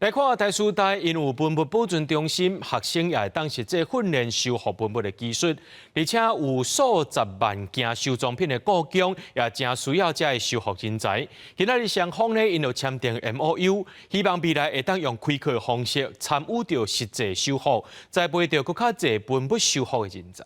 來看台師大，𪜶有文物保存中心，學生也會當實際訓練修復文物的技術，而且有數十萬件收藏品的故宮，也誠需要這个修復人才。今仔日雙方呢，𪜶就簽訂 MOU，希望未來會當用開課的方式參與著實際修復，栽培著閣較濟文物修復的人才。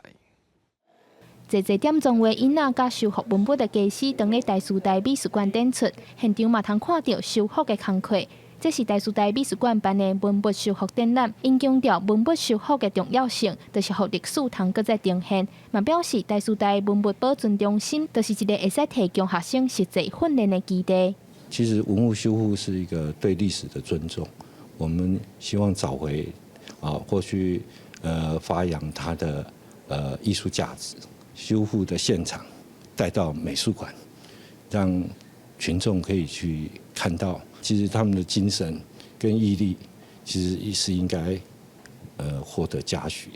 濟濟點裝畫囡仔佮修復文物的家私，當咧台師大美術館展出，現場嘛通看著修復的工課。這是台師大美術館辦的文物修復展覽，𪜶強調文物修復的重要性，就是予歷史通閣再呈現。嘛表示台師大文物保存中心，就是一个會使提供學生實際訓練的基地。其實文物修復是一個對歷史的尊重，我們希望找回啊，或去發揚它的藝術價值。修復的現場帶到美術館，讓群眾可以去看到，其實他們的精神跟毅力，其實是應該獲得嘉許。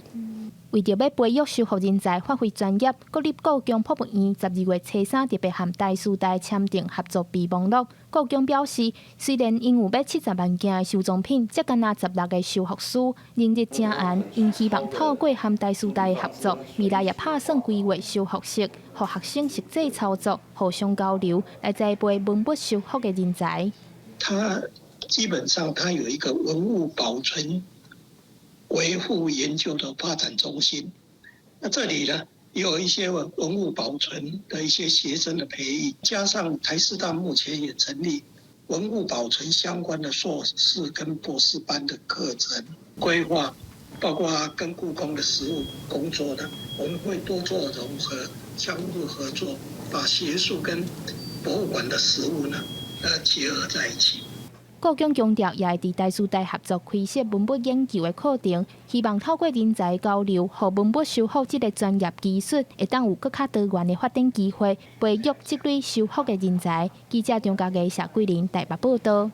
為著欲培育修復人才，發揮專業，國立故宮博物院12月初三特別和台師大簽訂合作備忘錄。故宮表示，雖然𪜶有欲70萬件的收藏品，才干焦16個修復師，人力誠絚，𪜶希望透過和台師大的合作，未來也拍算規劃修復室，予學生實際操作，互相交流，來栽培文物修復的人才。它基本上，它有一個文物保存、維護研究的發展中心，那這裡呢，也有一些文物保存的一些學生的培育，加上台師大目前也成立文物保存相關的碩士跟博士班的課程規劃，包括跟故宮的實務工作的，我們會多做融合，相互合作，把學術跟博物館的實務呢，結合在一起。故宮強調，也會佇台師大合作開設文物研究的課程，希望透過人才交流，予文物修復這个專業技術會當有閣較多元的發展機會，培育積累修復的人才。記者張家藝、謝桂林台北報道。